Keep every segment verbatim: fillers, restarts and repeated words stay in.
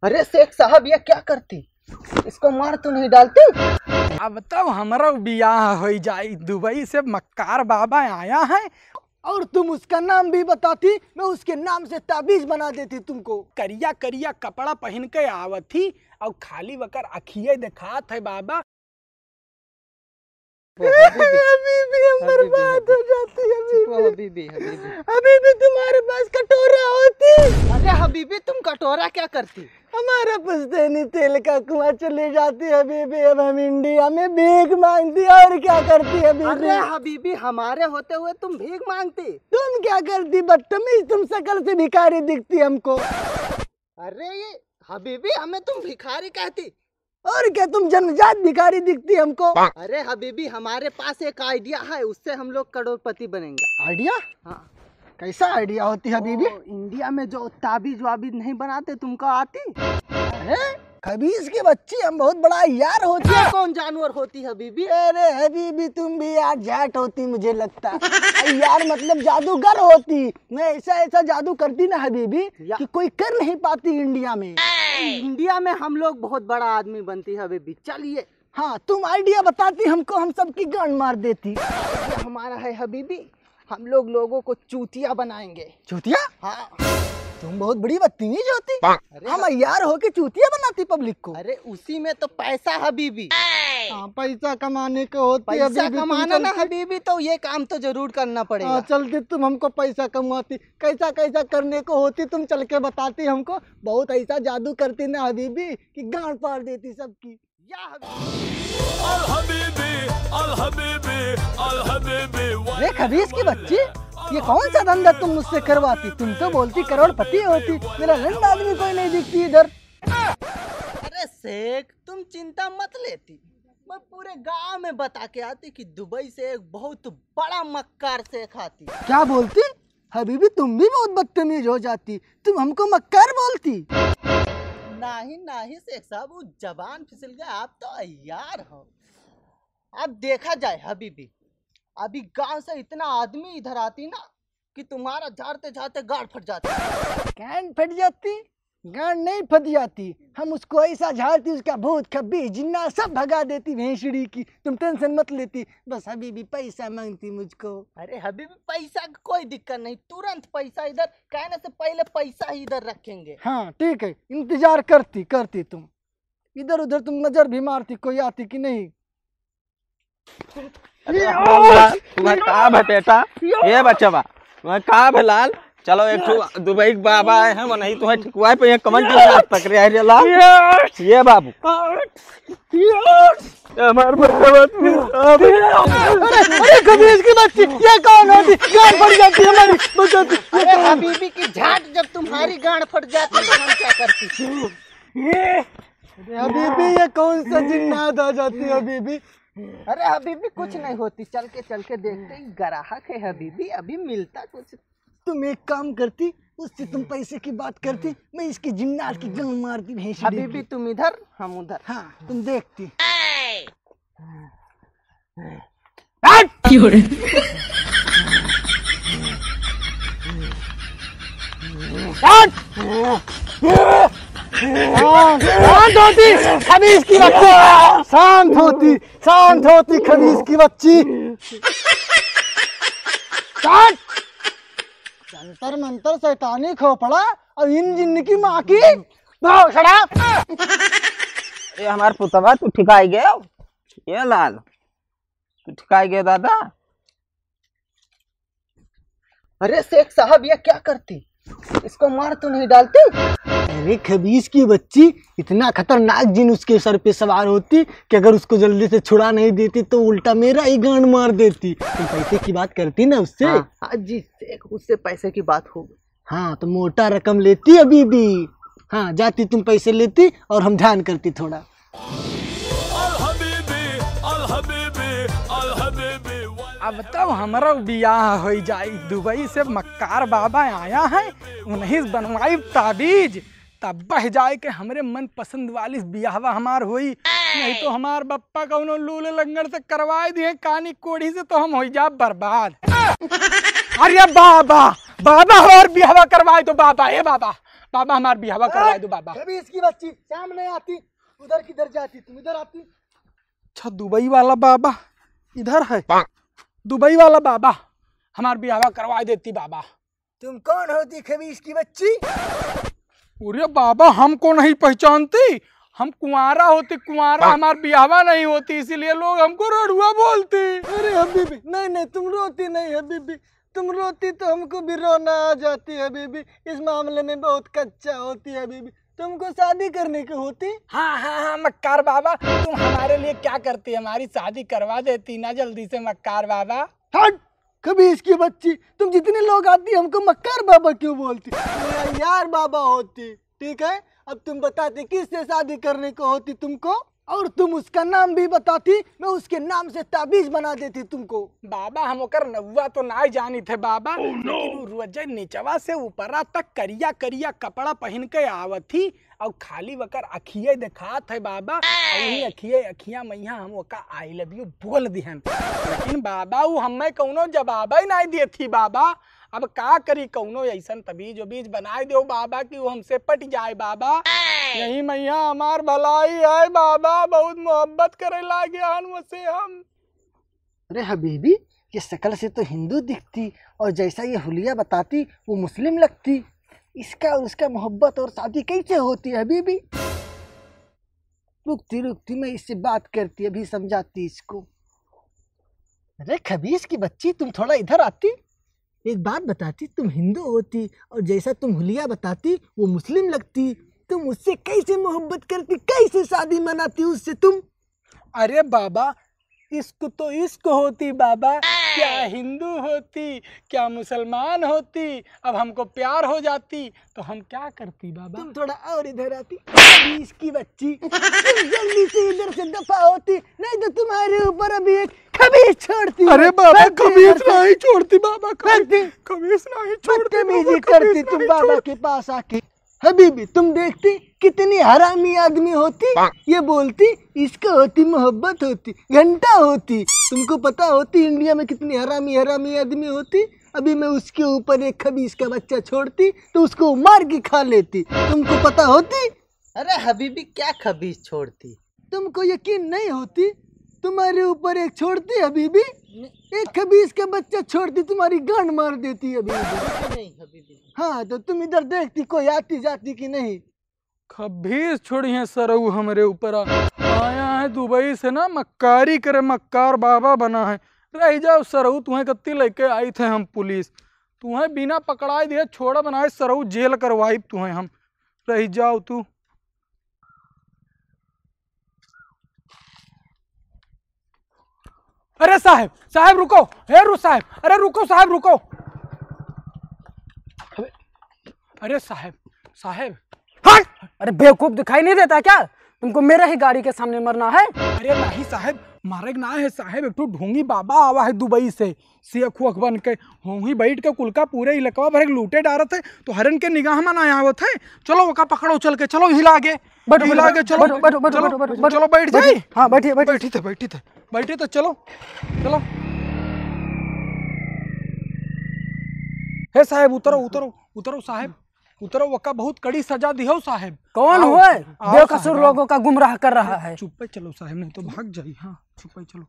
अरे शेख साहब, ये क्या करती? इसको मार तो नहीं डालती? अब तो हमरो बियाह होई जाई। दुबई से मक्कार बाबा आया है। और तुम उसका नाम भी बताती, मैं उसके नाम से ताबीज बना देती तुमको। करिया करिया कपड़ा पहन के आवत ही और खाली वकर अखिए दिखात है बाबा। हबीबी, हबीबी, हम हबीबी, बर्बाद हो हबीबी। जाती, हबीबी। चुप हो, हबीबी, हबीबी। हबीबी, तुम्हारे पास कटोरा होती। अरे हबीबी, तुम कटोरा क्या करती? हमारा पुश्तैनी तेल का कुआं चले जाती हबीबी, अब हम इंडिया में भीख मांगती, और क्या करती हबीबी? अरे हबीबी, हमारे होते हुए तुम भीख मांगती? तुम क्या करती बदतमीज, तुम शकल से भिखारी दिखती हमको। अरे ये हबीबी, हमें तुम भिखारी कहती? और क्या, तुम जन्मजात भिखारी दिखती हमको। अरे हबीबी, हमारे पास एक आइडिया है, उससे हम लोग करोड़पति बनेंगे। आइडिया? हाँ। कैसा आइडिया होती हबीबी? वो इंडिया में जो ताबीज वाबीज नहीं बनाते, तुमको आती? अरे खबीज की बच्ची, हम बहुत बड़ा अय्यार होती। ये कौन जानवर होती हबीबी? अरे हबीबी, तुम भी यार जाट होती मुझे लगता। अय्यार मतलब जादूगर होती। मैं ऐसा ऐसा जादू करती ना हबीबी या। कि कोई कर नहीं पाती इंडिया में। इंडिया में हम लोग बहुत बड़ा आदमी बनती हबीबी। चलिए। हाँ, तुम आइडिया बताती हमको, हम सबकी गांड मार देती। ये हमारा है हबीबी, हम लोग लोगों को चूतिया बनाएंगे। चूतिया? हाँ। तुम बहुत बड़ी बदतमीज होती। अरे हम अय्यार होके चूतिया बनाती पब्लिक को। अरे उसी में तो पैसा हबीबी। हाँ, पैसा कमाने को होती पैसा हबीबी, तुम कमाना ना चलती हबीबी, तो ये काम तो जरूर करना पड़ेगा। हाँ, चलती तुम हमको पैसा कमाती, कैसा कैसा करने को होती तुम चल के बताती हमको। बहुत ऐसा जादू करती ना हबीबी कि गांड फाड़ देती सबकी। या हबीबी। अल हबीबी, अल हबीबी, अल हबीबी, अरे खबीज की बच्ची, ये कौन सा धंधा तुम मुझसे करवाती? तुम तो बोलती करोड़पति होती, मेरा रंड आदमी कोई नहीं दिखती इधर। अरे शेख, तुम चिंता मत लेती, मैं पूरे गांव में बता के आती कि दुबई से एक बहुत बड़ा मक्कार शेख आती। क्या बोलती? हबीबी, तुम भी बहुत बदतमीज हो जाती, तुम हमको मक्कार बोलती। नहीं नहीं शेख साहब, वो जबान फिसल गया, आप तो अय्यार हो। अब देखा जाए हबीबी, अभी गांव से इतना आदमी इधर आती ना कि तुम्हारा झाड़ते झाड़ते गांड फट जाती। गांड फट जाती? गांड नहीं फट जाती, हम उसको ऐसा झाड़ती, उसका भूत खबीज जिन्ना सब भगा देती भैंसड़ी की। तुम टेंशन मत लेती, बस हबीबी पैसा मांगती मुझको। अरे हबीबी, पैसा का कोई दिक्कत नहीं, तुरंत पैसा इधर, कहने से पहले पैसा ही इधर रखेंगे। हाँ ठीक है, इंतजार करती करती तुम इधर उधर तुम नजर भी मारती, कोई आती कि नहीं। अरे बाबा, तुम्हें का भे बेटा? ए बचवा, तुम्हें का भे लाल? चलो, एक ठो दुबई के बाबा आए हैं, वो नहीं तुम्हें ठिकवाए पे, ये कमन के हाथ पकड़े आए रे लाल। ये बाबू। ये हमार बचवा। अरे, अरे, खबीज की बच्ची, ये कौन होती? गांड फट जाती है हमारी, बचाती। अरे हबीबी की झाट, जब तुम्हारी गांड फट जाती तो हम क्या करती? ये अरे हबीबी, ये कौन सा जिन्नात आ जाती है हबीबी? अरे हबीबी, कुछ नहीं होती, चल के, चल के देखते हैं, ग्राहक है हबीबी, अभी मिलता कुछ। तुम एक काम करती, उससे तुम पैसे की बात करती, मैं इसकी जिन्नात की गांड मारती भैंस हबीबी। तुम इधर, हम उधर। हाँ, तुम देखती। हट! हट! हाँ, शांत होती, खबीज की बच्ची। शांत होती, शांत होती, खबीज की बच्ची। शांत! जंतर मंतर शैतानी खोपड़ा और इन जिन्न की माँ की भोसड़ा। अरे हमार पुतवा, तू ठिकाई गयो? ये लाल, तू ठिकाई गयो दादा? अरे शेख साहब, ये क्या करती? इसको मार तो नहीं डालती? अरे खबीज की बच्ची, इतना खतरनाक जिन उसके सर पे सवार होती कि अगर उसको जल्दी से छुड़ा नहीं देती तो उल्टा मेरा ही गांड मार देती। तुम पैसे की बात करती ना उससे। हाँ, हाँ जी शेख, उससे पैसे की बात हो गई। हाँ, तो मोटा रकम लेती हबीबी। हाँ, जाती तुम पैसे लेती और हम ध्यान करती थोड़ा। अब तो हमरो बियाह होई जाई, दुबई से मक्कार बाबा आया है, उन्हीं से बनवाई ताबीज, तब बह जाए के हमरे मनपसंद वाली से बियाहवा हमार होई। नहीं तो हमार बप्पा कौनो लूल लंगड़ से करवाए दिए कानी कोढ़ी से, तो हम होई जाब बर्बाद। अरे बाबा, बाबा हमार बियाहवा करवाए दो बाबा, ए बाबा। बाबा, हमार बियाहवा करवा दो बाबा। खबीस की बच्ची, सामने आती, उधर किधर जाती, तुम इधर आती। अच्छा, दुबई वाला बाबा इधर है। दुबई वाला बाबा, हमार बियाहवा करवा देती बाबा। तुम कौन होती खबीस की बच्ची? अरे बाबा, हमको नहीं पहचानती? हम कुंवारा होती, कुंवारा, हमार बियाहवा नहीं होती, इसीलिए लोग हमको रड़ुआ बोलते। अरे हबीबी, नहीं, नहीं, तुम रोती नहीं हबीबी, तुम रोती तो हमको भी रोना आ जाती हबीबी। इस मामले में बहुत कच्चा होती हबीबी, तुमको शादी करने की होती। हाँ, हाँ, हाँ, मक्कार बाबा, तुम हमारे लिए क्या करती, हमारी शादी करवा देती ना जल्दी से मक्कार बाबा। हट, खबीस की बच्ची, तुम जितने लोग आती हमको मक्कार बाबा क्यों बोलती? मेरा यार बाबा होती, ठीक है? अब तुम बताती किससे शादी करने को होती तुमको, और तुम उसका नाम भी बताती, मैं उसके नाम से ताबीज बना देती तुमको। बाबा, हम ओकर नौवा तो नाई जानी थे बाबा, लेकिन उ रोजे निचवा से ऊपरा तक करिया करिया कपड़ा पहिन के आवत ही, और खाली वकर अखिये देखात है बाबा, और वही अखिये, अखिया मैया हम ओका I love you बोल दिहन। लेकिन बाबा, उ हमें कौनो जवाब ही नाई देत ही बाबा। अब का करी, कौनो ऐसन तबीज उबीज बनाए दो बाबा कि वो हमसे पट जाए बाबा। यही मैया हमार भलाई है बाबा, बहुत मोहब्बत करे लागे हन वसे हम। अरे हबीबी, ये शकल से तो हिंदू दिखती, और जैसा ये हुलिया बताती वो मुस्लिम लगती। इसका और उसका मोहब्बत और शादी कैसे होती हबीबी? रुकती रुकती मैं इससे बात करती, अभी समझाती इसको। अरे खबीस की बच्ची, तुम थोड़ा इधर आती, एक बात बताती, तुम हिंदू होती और जैसा तुम हुलिया बताती वो मुस्लिम लगती, तुम उससे कैसे मोहब्बत करती, कैसे शादी मनाती उससे तुम? अरे बाबा, इश्क तो इश्क होती बाबा, क्या हिंदू होती, क्या मुसलमान होती, अब हमको प्यार हो जाती तो हम क्या करती बाबा? तुम थोड़ा और इधर आती, खबीस की बच्ची, तुम जल्दी से इधर से दफा होती, नहीं तो तुम्हारे ऊपर अभी एक खबीस छोड़ती। अरे बाबा, खबीस नहीं छोड़ती बाबा, खबीस नहीं छोड़ती बाबा, खबीस नहीं छोड़ती। करती तुम बाबा के पास आके। हबीबी, तुम देखती कितनी हरामी आदमी होती। ये बोलती, इसको होती मोहब्बत होती, घंटा होती। तुमको पता होती इंडिया में कितनी हरामी हरामी आदमी होती? अभी मैं उसके ऊपर एक खबीस का बच्चा छोड़ती तो उसको मार के खा लेती। तुमको पता होती? अरे हबीबी, क्या खबीस छोड़ती? तुमको यकीन नहीं होती? तुम्हारे ऊपर एक छोड़ती हबीबी, एक खबीस का बच्चा छोड़ती, तुम्हारी गांड मार देती हबीबी। नहीं हबीबी। हाँ, तो तुम इधर देखती कोई आती जाती कि नहीं? खबीस छोड़ी है सरऊ हमरे ऊपर आ। आया है दुबई से ना मक्कारी करे, मक्कार बाबा बना है। रह जाओ सरऊ, तुम्हें कत्ती लेके आई थे हम पुलिस, तुम्हें बिना पकड़ाए दिए छोड़ा बनाए सरऊ, जेल करवाइब तुम्हें हम। रह जाओ तू। अरे साहेब, साहेब रुको, हे रु साहेब, अरे रुको साहेब, रुको। अरे, अरे साहेब, साहेब। हट! अरे बेवकूफ, दिखाई नहीं देता क्या? तुमको मेरे ही गाड़ी के सामने मरना है? अरे नहीं साहेब, मारे के ना है साहेब, एक ठो ढोंगी बाबा आवा है दुबई से, शेख उख बन के, वहीं बैठ के कुल का पूरे इलाकवा भर के लूटे डारत है, तो हरन के निगाह में ना आवत है। चलो ओका पकड़ो चल के, चलो हिला के, बैठो, हिला बैठो, के चलो, बैठो, बैठो, चलो, बैठो, बैठो, बैठो, चलो बैठ बैठो। जाई। हाँ, बैठिए, बैठिए। बैठी थे, बैठी थे, बैठी थे, चलो, चलो। हे साहेब, उतरो, उतरो, उतरो साहेब, उतरो, ओका बहुत कड़ी सजा दिहो साहेब। कौन आओ, हुए? आओ बेकसूर साहेब, आओ। लोगों का गुमराह कर रहा है। चुप्पे चलो साहेब, नहीं तो भाग जाई। हाँ, चुप्पे चलो।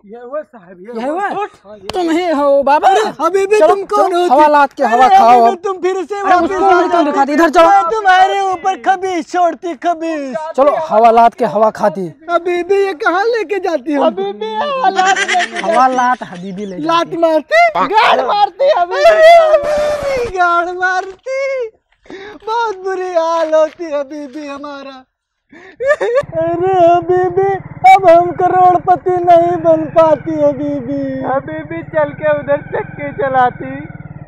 ये हुए साहब, ये यही हुए। हुए? हाँ, ये तुम ही हो बाबा। अरे, अभी भी चलो, तुम कौन चलो, होती? हवालात के हवा अरे, खाओ अभी अब। भी तुम फिर से अरे, वापस उसको आ नहीं तुम जाती। दिखाती, इधर चलो। मैं तुम्हारे ऊपर खबीस छोड़ती, खबीस। चलो, हवालात के हवा खाती। अभी भी ये कहाँ लेके जाती हो? अभी भी हवालात लेके जाती। हवालात हबीबी ले लात जाती। मारती? गाड़ मारती अभी भी। अरे, अभी भी गाड़ मारती। बहुत बुरी हाल होती अभी भी हमारा। अरे हबीबी, अब हम करोड़पति नहीं बन पाती हबीबी। हबीबी चल के उधर चक्के चलाती।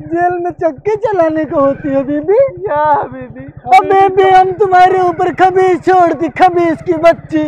जेल में चक्के चलाने को होती हबीबी? या हबीबी। हबीबी, हम तुम्हारे ऊपर खबीस छोड़ती, खबीस की बच्ची।